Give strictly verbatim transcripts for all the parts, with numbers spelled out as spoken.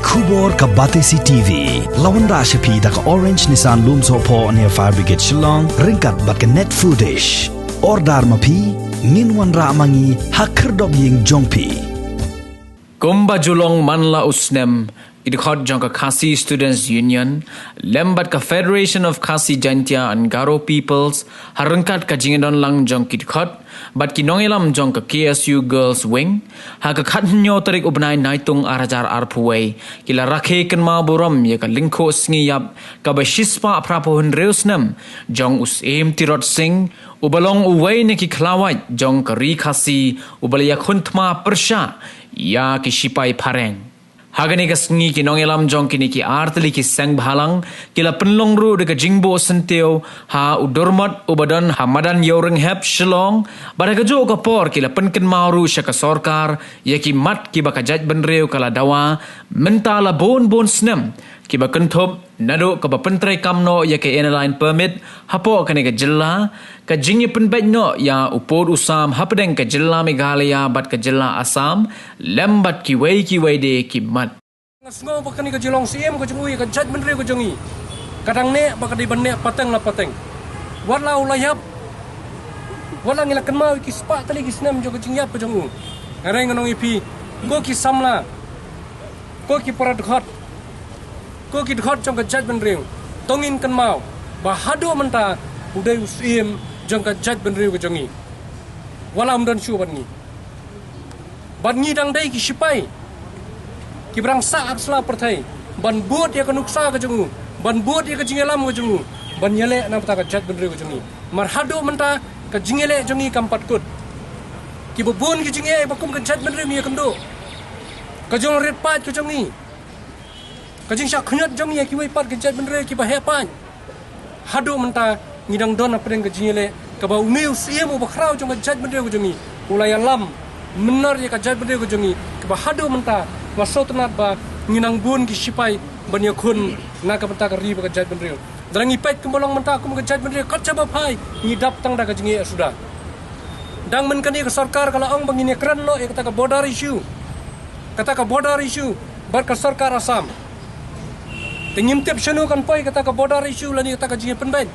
Khubor ka Batesi T V la wanrah sha phi da ka Orange Nissan Lumsohphoh near Fire Brigade Shillong ryngkat bad ka Net Foodish. Order ma phi, ngin wanrah ma ngi ha khyrdop ïing jong phi. Kumba ju long man la u snem, ki dkhot jong ka Khasi Students Union lem bad ka Federation of Khasi Jaintia and Garo Peoples, ha ryngkat ka jingdon lang jong ki dkhot bad ki nongïalam jong ka K S U Girls Wing, ha ka khathynñiew tarik u bnai Naitung ar hajar arphew wei, ki la rakhe kynmaw burom ïa ka lyngkhuh sngi ïap kaba shispah phraphew hynriew snem jong u Syiem Tirot Sing, uba long uwei na ki khlawait jong ka ri Khasi, uba la ïakhun thma pyrshah ïa ki shipai phareng. Ha kane ka sngi ki nongïalam jong kine ki artylli ki seng bhalang ki la pynlong ruh da ka jingbuh syntiew ha u dormot uba don ha madan Ïewrynghep Shillong, bad ha kajuh ka por ki la pynkynmaw ruh sha ka sorkar ïa ki mat kiba ka jaitbynriew ka la dawa mynta la bun bun snem, kiba kynthup naduh kaba pyntreikam noh ïa ka Inner Line Permit hapoh kane ka jylla, ka jingïapynbeit noh ïa u pud u sam hapdeng ka jylla Meghalaya bad ka jylla Assam, lem bad kiwei kiwei de ki mat. Nga sngew ba kane ka jinglong Syiem ka jong u ïa ka jaitbynriew ka jong ngi ka dang neh ba ka dei ban neh pateng la pateng. Wat la u la ïap, wat la ngi la kynmaw ïa ki spah tylli ki snem jong ka jingïap ka jong u. Nga reng ngan ong ïa phi, ko ki samla, ko ki para dkhot, ko ki dkhot jong ka jaitbynriew, to ngin kynmaw ba haduh mynta u dei u Syiem jong ka jaitbynriew ka jong ngi. Wat la um don shuh bad ngi, bad ngi dang dei ki shipai kiba dang sah ha ka sla pyrthei ban bud ïa ka nuksa ka jong u, ban bud ïa ka jingïalam ka jong u, ban ïaleh na bynta ka jaitbynriew ka jong ngi. Mar haduh mynta ka jingïaleh jong ngi kam pat kut. Kiba bun ki jingeh ba kum ka jaitbynriew ngi ïakynduh, ka jong rit paid ka jong ngi, ka jingshah khñiot jong ngi ïa kiwei pat ka jaitbynriew kiba heh paid. Haduh mynta ngi dang don hapdeng ka jingïaleh kaba une u Syiem uba khraw jong ka jaitbynriew ka jong ngi u la ïalam mynnor ïa ka jaitbynriew ka jong ngi, kaba haduh mynta nga sngewtynnat ba ngi nang bun ki shipai ban ïakhun na ka bynta ka ri bad ka jaitbynriew. Lada ngi peit kumba long mynta kum ka jaitbynriew kat shaba phai ngi dap tang da ka jingeh suda. Dang mynta kane ka sorkar ka la ong ba ngin ïakren noh ïa kata ka border issue, kata ka border issue bad ka sorkar Assam. Te ngim tip shano kan poi kata ka border issue lane kata ka jingïapynbeit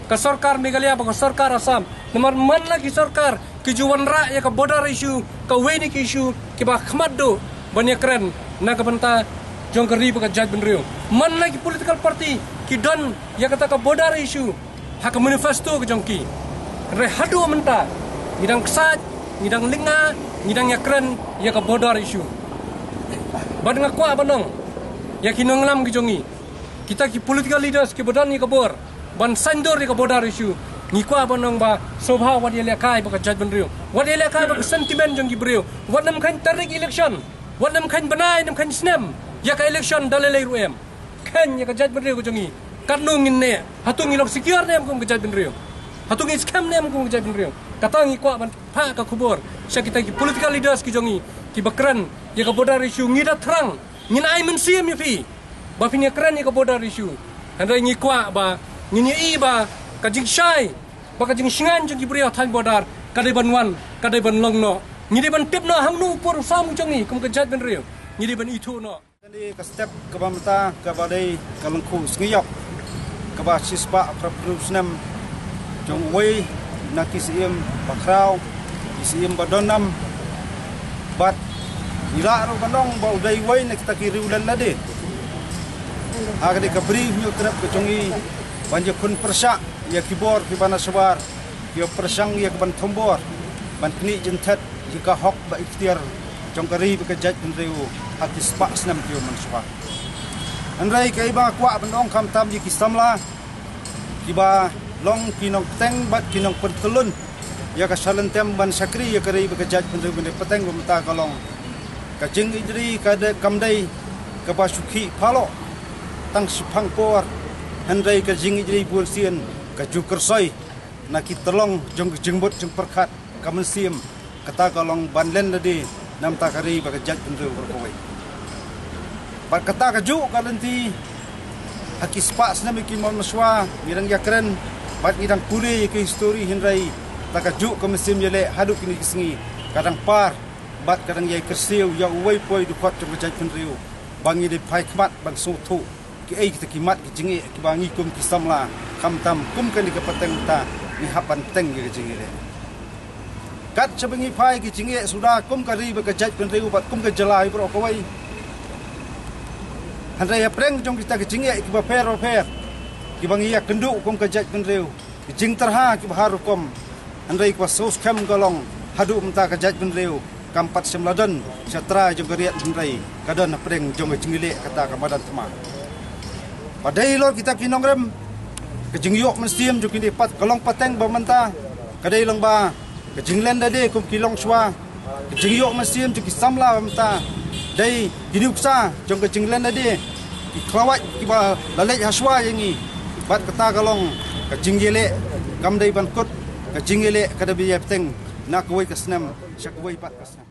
ka sorkar Meghalaya bad ka sorkar Assam. Namar man la ki sorkar ki ju wanrah ïa ka border issue kawei na ki issue kiba khmat duh ban ïakren na ka bynta jong ka ri bad ka jaitbynriew. Man la ki political party ki don ïa kata ka border issue ha ka manifesto ka jong ki. Hynrei haduh mynta ngi dang ksaid, ngi dang lynga, ngi dang ïakren ïa ka border issue. Bad nga kwah ban ong ïa ki nonglam ki jong ngi, kita ki political leaders kiba don ïa ka bor ban saiñdur ïa ka border issue, ngi kwah ban ong ba sngewbha wat ïalehkai bad ka jaitbynriew, wat ïalehkai bad ka sentiment jong ki briew. Wat nym kheiñ tarik election, wat nym kheiñ bnai, nym kheiñ snem ïa ka election da lei lei ruh em. Kheiñ ïa ka jaitbynriew ka jong ngi, katno ngin neh, hato ngi long secure ne em kum ka jaitbynriew, hato ngi skhem ne em kum ka jaitbynriew. Kata ngi kwah ban phah ka khubor sha kita ki political leaders ki jong ngi kiba kren ïa ka border issue. Ngi da thrang, ngin ai mynsiem ïa phi ba phin ïakren ïa ka border issue. Hynrei ngi kwah ba ngin ïohi ba ka jingshai bad ka jingshngaiñ jong ki briew ha thaiñ border ka dei ban wan, ka dei ban long noh. Ngi dei ban tip noh hangno u pud u sam u jong ngi kum ka jaitbynriew. Ngi dei ban ithuh noh. Kane ka step kaba mynta kaba dei ka lyngkhuh sngi ïap kaba shispah phraphew snem jong uwei na ki syiem bakhraw, ki syiem ba don nam, bad ngi lah ruh ban ong ba u dei uwei na kita ki riewlynlade ha kane ka bri Hynñiewtrep ka jong ngi ban ïakhun pyrshah ïa ki bor kiba na shwa, kiba pyrshang ïa ka ban thombor, ban knieh jingthet ïa ka hok bad iktiar jong ka ri bad ka jaitbynriew ha ki spah snem kiba mynshwa. Hynrei kaei ba nga kwah ban ong khamtam ïa ki samla kiba long ki nongpynteng bad ki nongpyntyllun ïa ka shalynter ban shakri ïa ka ri bad ka jaitbynriew, ban ïa pynteng ba mynta ka long ka jingïeit ri ka dei, kam dei kaba shu khih paloh tang shiphang por, hynrei ka jingïeit ri bunsien ka ju kyrsoi na ki tyllong jong ka jingmut jingpyrkhat ka mynsiem. Kata ka long ban len lade na bynta ka ri bad ka jaitbynriew baroh kawei. Bad kata kajuh ka lynti ha ki spah snem kiba mynshwa ngi dang ïakren bad ngi dang pule ïa ki histori, hynrei kata kajuh ka mynsiem ïaleh haduh kine ki sngi ka dang par bad ka dang ïai kyrsiew ïa uwei pa uwei u dkhot jong ka jaitbynriew. Ba ngi dei phai khmat ban sngewthuh kiei kita ki mat ki jingeh kiba ngi kum ki samla, khamtam kum kane ka pateng ta ngi hap ban teng ïa ka jingeh. Kat shaba ngi phai ki jingeh suda kum ka ri bad ka jaitbynriew bad kum ka jylla hi baroh kawei. Hynrei hapdeng jong kita ki jingeh kiba pher ba pher kiba ngi ïa kynduh kum ka jaitbynriew, ki jingtyrha kiba har rukom, hynrei kiba sngewskhem ka long haduh mynta ka jaitbynriew kam pat shym la don sha trai jong ka riat, hynrei ka don hapdeng jong ka jingïaleh kata ka madan thma. Ba dei halor kita ki nongrim, ka jingïoh mynsiem jong kine pat ka long pateng ba mynta ka dei long ba ka jinglen da die kum ki long shuwa. Ka jingïoh mynsiem jong ki samla ba mynta dei ki nuksa jong ka jinglen da die, ki khlawait kiba la leit ha shuwa ïa ngi. Bad kata ka long ka jingïaleh, kam dei ban kut, ka jingïaleh ka da bia bteng na kawei ka snem sha kawei pat ka snem.